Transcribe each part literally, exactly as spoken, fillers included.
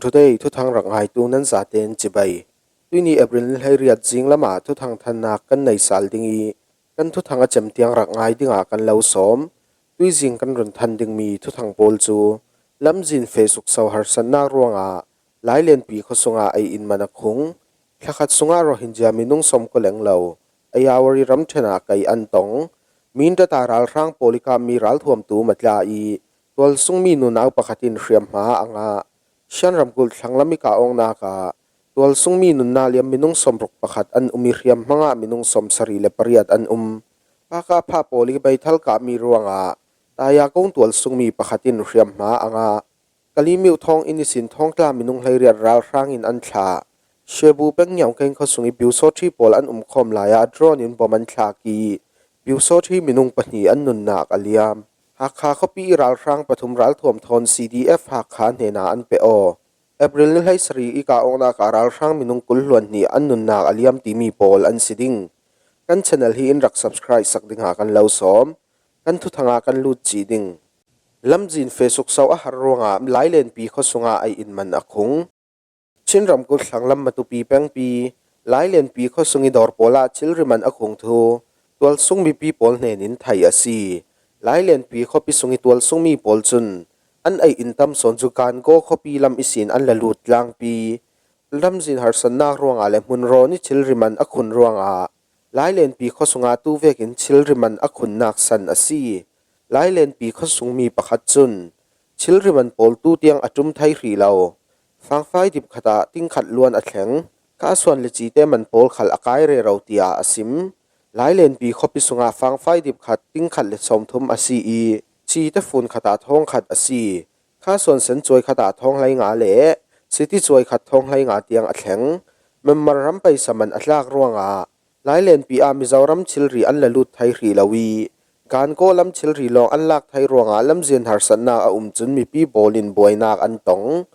Today thuthang rak ngaitu nan zaten chibai. Tuini April ni hleiriat zing lama thuthang thannak kan nei sal ding i, kan thuthang a cem tiang rak ngai dinga kan lo sawm. Tuizing kan run than dingmi thuthang pawl cu lamzin fe sukso harsatnak ruangah Lailenpi khuasunga ei in man a khung, thlakhat sungah Rohingya minung sawm kua lenglo Ayawari ramṭhen ah kaih an tong, Mindat ah ralhrang pawl i kapmi ralthuamtu matla i tualsungmi nunau pakhat in hriamhma a ngah. Shan ramkulh thlanglam i kah awknak ah tualsungmi nunnak liam minung sawmruk pakhat an um i hriamhma ngah minung sawmsarih le pariat an um. Pakah phah pawl i meithal kahmi ruangah Tayakung tualsungmi pakhat in hriamhma a ngah. Kalimiu thawng in ihsin thawngtla minung hleiriat ralhrang in an thlah. Shebu peng Nyaukeng khuasung i Pyusawṭhi pawl an umkhawm lai ah drone in bom an thlak i Pyusawṭhi minung pahnih an nunnak a liam. Hakha khuapi i ralhrang pathum ralthuam thawn C D F Hakha hnenah an pe aw. April ni hleisarih i kah awknak ah ralhrang minung kul hluan hnih an nunnak a liam timi pawl an si ding. Kan channel hi in rak subscribe sak dingah kan lo sawm. Kan thuthangah kan lut cih ding. Lamzin fe sukso a har ruangah Lailenpi khuasungah ei in man a khung. Chin ramkulh thlanglam Matupi pengpi Lailenpi khuasung i dawr pawl ah thilri man a khung thu tualsung mipi pawl hnen in thei a si. Lailenpi khuapi sung i tualsungmi pawl cun an ei in tam sawn cu Gangaw khuapi lam ihsin an la lut tlangpi. Lamzin harsatnak ruangah le hmunrawn i thilri man a khun ruangah Lailenpi khuasungah tu vekin thilri man a khunnak san a si. Lailenpi khuasungmi pakhat cun thilri man pawl tu tiang a ṭum thei hrih lo. Fangfai dip khat ah ting khat luan a thleng. Khasuan le cite man pawl khal a kai rero tiah a sim. Lailenpi khuapi sungah fangfai dip khat ting khat le sawmthum a si i cite fun khat ah thawng khat a si. Khasuan sen cuai khat ah thawng hleinga le siti cuai khat thawng hleinga tiang a thleng. Myanmar ram paisa man a tlak ruangah Lailenpi ah Mizoram thilri an la lut thei hrih lo i Gangaw lam thilri lawng an lak thei ruangah lamzin harsatnak a um cun mipi pawl in buainak an tong.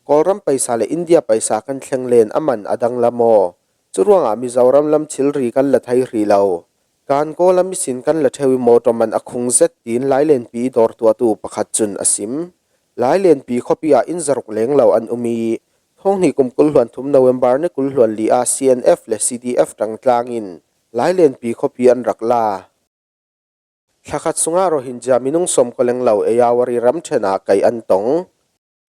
Kawlram paisa le India paisa kan thleng len a man a dang lam aw. Curuangah Mizoram lam thilri kan la thei hrih lo. Gangaw lam ihsin kan la ṭheu i mawṭaw man a khung zet, tiin Lailenpi i dawr tuahtu pakhat cun a sim. Lailenpi khuapi ah inn zaruk lenglo an um i, thawng hnih kum kul hluan thum November ni kul hluan li ah C N F le C D F ṭangtlang in Lailenpi khuapi an rak la. Thlakhat sungah Rohingya minung sawm kua lenglo Ayawari ramṭhen ah kaih an tong.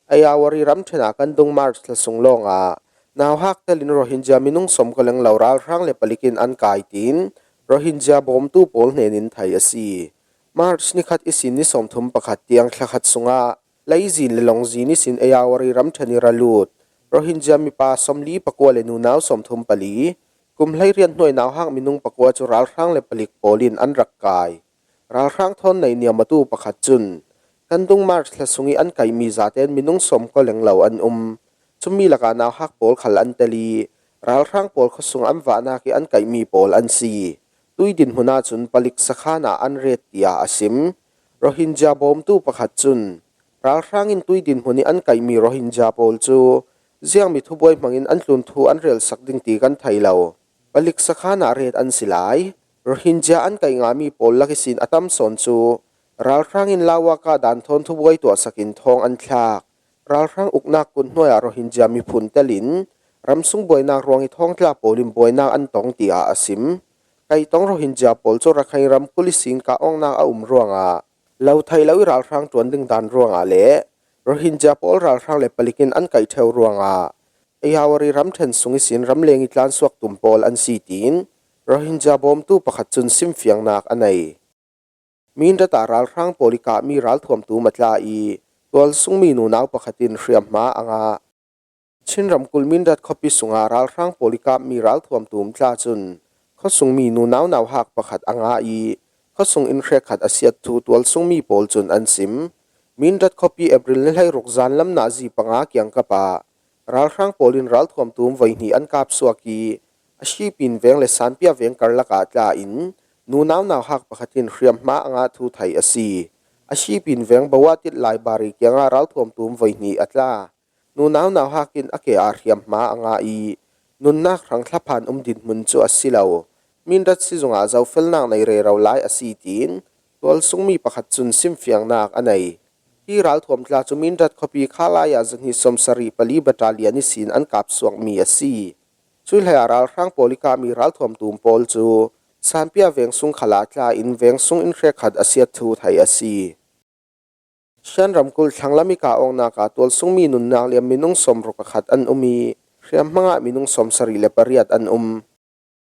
Ayawari ramṭhen ah kan dung March thla sung lawngah nauhak telin Rohingya minung sawm kua lenglo ralhrang le palik in an kai, tiin Rohingya bawmtu pawl hnen in thei a si. March ni khat ihsin ni sawmthum pakhat tiang thlakhat sungah leizin le lawngzin ihsin Ayawari ramṭhen i ra lut Rohingya mipa sawmli pakua le nunau sawmthum pali, kum hleiriat hnuai nauhak minung pakua cu ralhrang le palik pawl in an rak kai. Ralhrang thawn neihniam awtu pakhat cun, kan dung March thla sung i an kaihmi zaten minung sawm kua lenglo an um. Cumi lakah nauhak pawl khal an tel i, ralhrang pawl khuasung an vahnak i an kaihmi pawl an si. Tui dinhmun ahcun palik sakhan ah an ret, tiah a sim. Rohingya bawmtu pakhat cun, ralhrang in tui dinhmun i an kaihmi Rohingya pawl cu ziangmi thubuai hmangin an tlun thu an relsak ding ti kan thei lo. Palik sakhan ah ret an si lai. Rohingya an kaih ngahmi pawl lak ihsin a tam sawn cu ralhrang in Lawaka dan thawn thubuai tuahsak in thawng an thlak. Ralhrang uknak kut hnuai ah Rohingya miphun telin ramsung buainak ruang i thawngtla pawl in buainak an tong, tiah a sim. Kaih tong Rohingya pawl cu Rakhine ramkulh ihsin kah awknak a um ruangah lo theih lo i ralhrang ṭuan ding dan ruangah le Rohingya pawl ralhrang le palik in an kaih ṭheu ruangah Ayawari ramṭhen sung ihsin ramleng i tlansuak tum pawl an si, tiin Rohingya bawmtu pakhat cun simfiangnak a nei. Mindat ah ralhrang pawl i kapmi ralthuamtu matla i tualsungmi nunau pakhat in hriamhma a ngah. Chin ramkulh Mindat khuapi sungah ralhrang pawl i kapmi ralthuamtu matla cun khuasungmi nunau nauhak pakhat a ngah i khuasung inn hrekkhat a siat thu tualsungmi pawl cun an sim. Mindat khuapi April ni hleiruk zanlam nazi panga kiangkap ah ralhrang pawl in ralthuamtu voihnih an kapsuak i a Shipin veng le Sanpia veng karlak ah tla in nunau nauhak pakhat in hriamhma a ngah thu theih a si. A Shipin veng Bawatit Laibari kiangah ralthuamtu voihnih a tla. Nunau nauhak in a ke ah hriamhma a ngah i nunnak hrang thlaphan um dinhmun cu a si lo. Mindat sizung ah zofelnak nei rero lai a si, tiin tualsungmi pakhat cun simfiangnak a nei. Hi ralthuam tla cu Mindat khuapi kha lai ah zahnih sawmsarih pali battalion ihsin an kap suakmi a si. Cui hlei ah ralhrang pawl i kahmi ralthuam tum pawl cu Sanpia veng sung khal ah tla in veng sung inn hrekkhat a siat thu theih a si. Shan ramkulh thlanglam i kah awknak ah tualsungmi nunnak liam minung sawmruk pakhat an um i hriamhmang ah minung sawmsarih le pariat an um.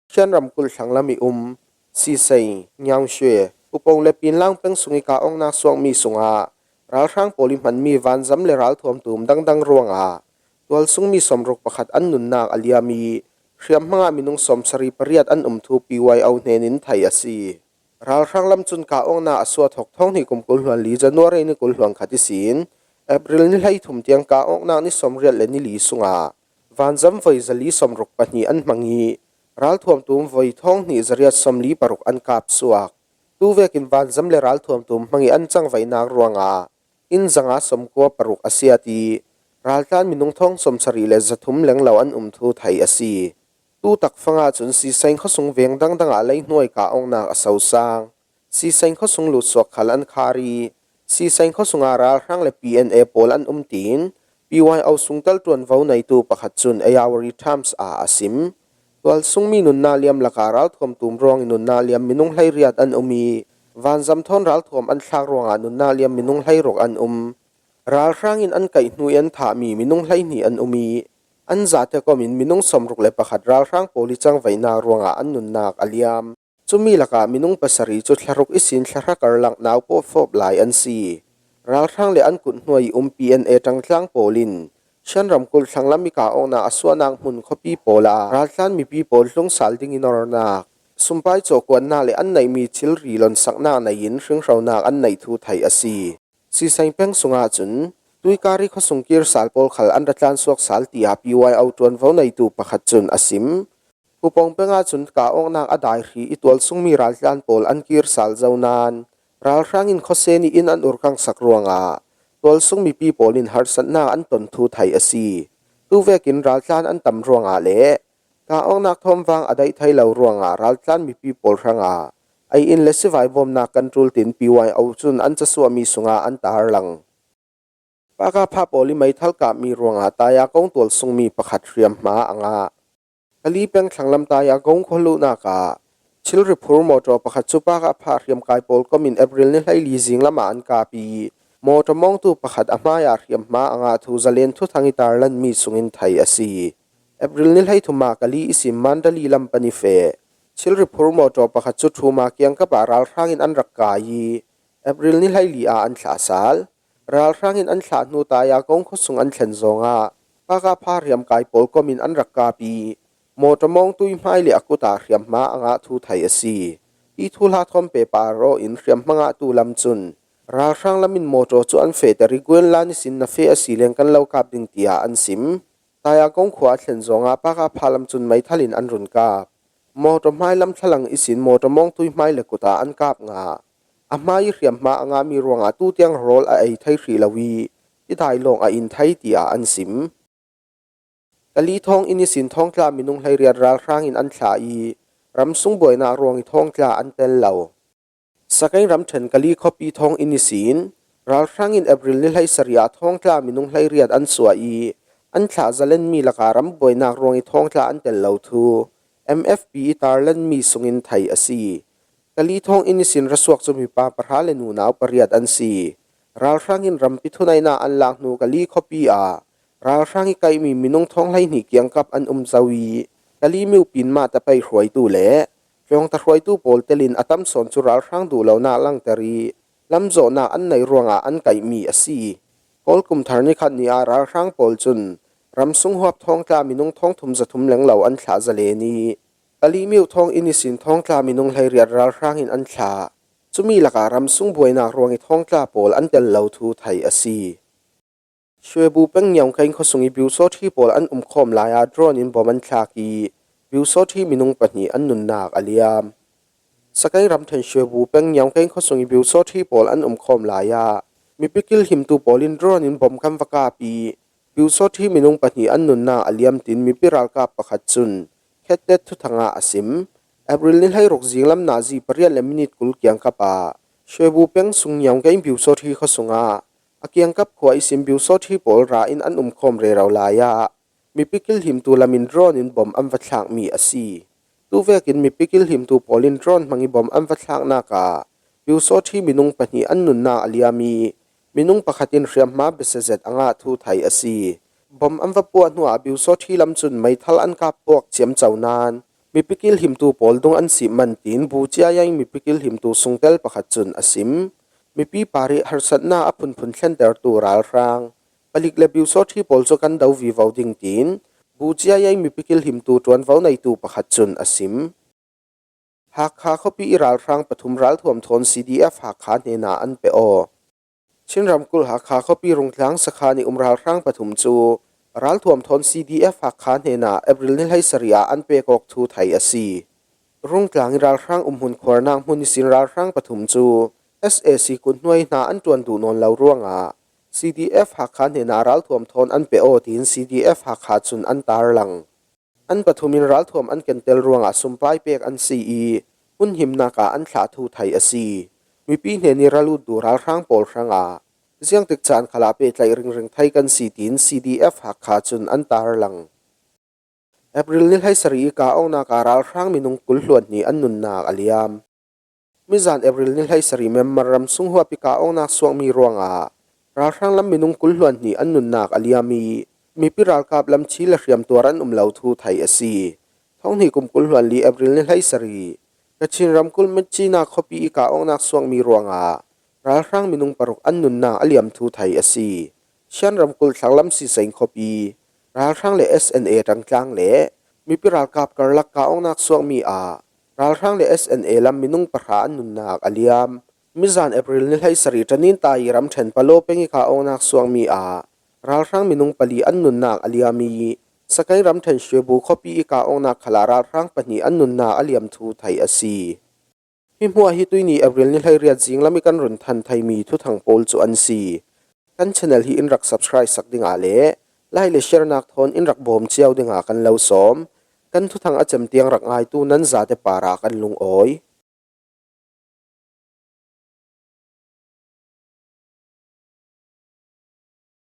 Shan ramkulh thlanglam i um Sisei, Nyaungshue, Upong le Pinlang peng sung i kah awknak suakmi sungah ralhrang pawl i hmanmi vanzam le ralthuam tum dangdang ruangah tualsungmi sawmruk pakhat an nunnak a liam i hriamhmang ah minung sawmsarih pariat an um thu P Y O hnen in theih a si. Ralhrang lam cun kah awknak a suah thawk thawng hnih kum kul hluan li January ni kul hluan khat ihsin April ni hleithum tiang kah awknak ni sawmriat le ni li sungah vanzam voi zali sawmruk pahnih an hmang i ralthuam tum voi thawng hnih zariat sawmli paruk an kap suak. Tu vekin vanzam le ralthuam tum hmang i an cangvaihnak ruangah inn zanga sawmkua paruk a siat i raltlan minung thawng sawmsarih le zathum lenglo an um thu theih a si. Tu takfang ahcun Siseng khuasung veng dangdang ah leihnuai kah awknak a sosang. Siseng khuasung lut suak khal an khar i Siseng khuasung ah ralhrang le P N A pawl an um tiin P Y O sungtel ṭuanvo neitu pakhat cun Ayawari Times ah a sim. Tualsungmi nunnak liam lakah ralthuam tum ruangin nunnak liam minung hleiriat an um i vanzam thawn ralthuam an thlak ruangah nunnak liam minung hleiruk an um. Ralhrang in an kaih hnu i an thahmi minung hleihnih an um i an zate kom in minung sawmruk le pakhat ralhrang pawl i cangvaihnak ruangah an nunnak a liam. Cumi lakah minung pasarih cu thlaruk ihsin thlahra karlak nau pawhfawp lai an si. Ralhrang le an kuthnuai i um P N A ṭangtlang pawl in Shan ramkulh thlanglam i kah awknak a suahnak hmun khuapi pawl ah raltlan mipi pawl tlung sal ding i nornak, sumpai cawhkuannak le an neihmi thilri lonsaknak nei in hringhronak an neih thu theih a si. Siseng peng sungah cun Tuikari khuasung kir sal pawl khal an ra tlan suak sal tiah P Y O ṭuanvo neitu pakhat cun a sim. Hupawng peng ahcun kah awknak a dai hrih i tualsungmi raltlan pawl an kir sal zo nain ralhrang in khuasen i inn an urkangsak ruangah tualsung mipi pawl in harsatnak an ton thu theih a si. Tu vekin raltlan an tam ruangah le kah awknak thawmvang a daih thei lo ruangah raltlan mipi pawl hrangah ei in le sivai bawmnak kan ṭul tiin P Y O cun an casuahmi sungah an tarlang. Pakapha pawl i meithal kapmi ruangah Tayakong tualsungmi pakhat hriamhma a ngah. Kali peng thlanglam Tayakong khualuhnak ah thilri phur mawṭaw pakhat cu Pakapha hriamkai pawl kom in April ni hleili zinglam ah an kap i mawṭaw mawngtu pakhat a hmaiah hriamhma a ngah thu zalen thuthang i tarlanmi sungin theih a si. April ni hleithum ah Kali ihsin Mandali lam pan i feh thilri phur mawṭaw pakhat cu Thuma kiangkap ah ralhrang in an rak kai i April ni hleili ah an thlah sal. Ralhrang in an thlah hnu Tayakong khuasung an thlen zongah Pakapha hriamkai pawl kom in an rak kap i mawṭaw mawngtu i hmai le a kut ah hriamhma a ngah thu theih a si. Hi thuhla thawm pehpar aw in hriamhma ngahtu lam cun ralhrang lam in mawṭaw cu an fehter i Guenlan ihsin na feh a si leng kan lo kap ding tiah an sim. Tayakong khua a thlen zongah Pakapha lam cun meithal in an run kap. Mawṭaw hmai lam thlalang ihsin mawṭaw mawngtu i hmai le kut ah an kap ngah. A hmai i hriamhma a ngahmi ruangah tutiang rawl a ei thei hrih lo i tidai lawng a in thei tiah an sim. Kali thawng inn ihsin thawngtla minung hleiriat ralhrang in an thlah i ramsung buainak ruang i thawngtla an tel lo. Sakaing ramṭhen Kali khuapi thawng inn ihsin ralhrang in April ni hleisarih ah thawngtla minung hleiriat an suah i an thlah zalenmi lakah ram buainak ruang i thawngtla an tel lo thu M F P i tarlanmi sungin theih a si. Kali thawng inn ihsin ra suak cu mipa pahra le nunau pariat an si. Ralhrang in rampi thuneihnak an lak hnu Kali khuapi ah ralhrang i kaihmi minung thawng hleihnih kiangkap an um zo i Kali miupin mah tapei hruaitu le tlawngta hruaitu pawl telin a tam sawn cu ralhrang duhlonak langter i lamzawhnak an neih ruangah an kaihmi a si. Kawl kum thar ni khat ni ah ralhrang pawl cun ramsung huap thawngtla minung thawngthum zathum lenglo an thlah zalen i Kali miu thawng inn ihsin thawngtla minung hleiriat ralhrang in an thlah. Cumi lakah ramsung buainak ruang i thawngtla pawl an tel lo thu theih a si. Shwebu peng Nyaungkeng khuasung i Biusawṭhi pawl an umkhawm lai ah drone in bom an thlak i Biusawṭhi minung pahnih an nunnak a liam. Sakaing ramṭhen Shwebu peng Nyaungkeng khuasung i Biusawṭhi pawl an umkhawm lai ah mipi kilhimtu pawl in drone in bom kan va kap i Biusawṭhi minung pahnih an nunnak a liam tiin mipi ralkap pakhat cun khettet thuthang ah a sim. April ni hleiruk zinglam nazi pariat le minit kul kiangkap ah Shwebu peng sung Nyaungkeng Biusawṭhi khuasung ah a kiangkap khua ihsin Biusawthi pawl ra in an umkhawm rero lai a, mipi kilhimtu lamin drone in bom an va thlak mi a si. Tuvekin mipi kilhimtu pawl in drone hmang i bom an va thlaknak ah Biusawthi minung pahnih an nunnak a liam i, minung pakhat in hriamhma besia zet a ngah thu thei a si. Bom an va puah hnuah Biusawthi lam cun meithal an kap puak ciamco nain mipi kilhimtu pawl dung an sih man tiin Buciayai mipi kilhimtu sungtel pakhat cun a sim. Mipi parih harsatnak a phunphun thlentertu ralhrang palik le Biusawthi pawl cu kan do vivo ding tiin Buciayai mipi kilhimtu ṭuanvo neitu pakhat cun a sim. Hakha khuapi i ralhrang pathum ralthuam thawn C D F Hakha hnenah an pe aw. Chin ramkulh Hakha khuapi Rungtlang sakhan i um ralhrang pathum cu ralthuam thawn C D F Hakha hnenah April ni hleisarih ah an pek awk thu thei a si. Rungtlang i ralhrang umhmun khuarnak hmun ihsin ralhrang pathum cu S A C kuthnuai hna an ṭuan duh nawn lo ruangah C D F Hakha hnenah ralthuam thawn an pe aw tiin C D F Hakha cun an tarlang. An pathum in ralthuam an kentel ruangah sumpai pek an si i, hmun himnak ah an thlah thu thei a si. Mipi hnen i ra lut duh ralhrang pawl hrangah ziangtik caan khalah pehtlaih ringring thei kan si tiin C D F Hakha cun an tarlang. April ni hleisarih i kah awknak ah ralhrang minung kul hluan hnih an nunnak a liam. Mizan April ni hleisarih Myanmar ram sung huap i kah awknak suakmi ruangah ralhrang lam minung kul hluan hnih an nunnak a liam i, mipi ralkap lam thi le hriamtuar an um lo thu thei a si. Thonghnih kum kul hluan li April ni hleisarih Kachin ramkulh Myitkyina khuapi i kah awknak suakmi ruangah ralhrang minung paruk an nunnak a liam thu thei a si. Shan ramkulh thlanglam Sisein khuapi ralhrang le S N A ṭangtlang le mipi ralkap karlak kah awknak suakmi ah ralhrang le S N A lam minung pahra an nunnak a liam. Mizan April ni hleisarih ṭanin tai ramṭhen Palo peng i kah awknak suakmi ah ralhrang minung pali an nunnak a liam i, Sakain ramṭhen Shwebu khuapi i kah awknak khalah ralhrang pahnih an nunnak a liam thu thei a si. Hi hmuah hi tuihni April ni hleiriat zinglam i kan run than theimi thuthang pawl cu an si. Kan channel hi in rak subscribe sak dingah le like le share nak thawn in rak bawm cio dingah kan lo sawm. Kan thuthang a cem tiang rak ngaitu nan zate parah kan lungawi.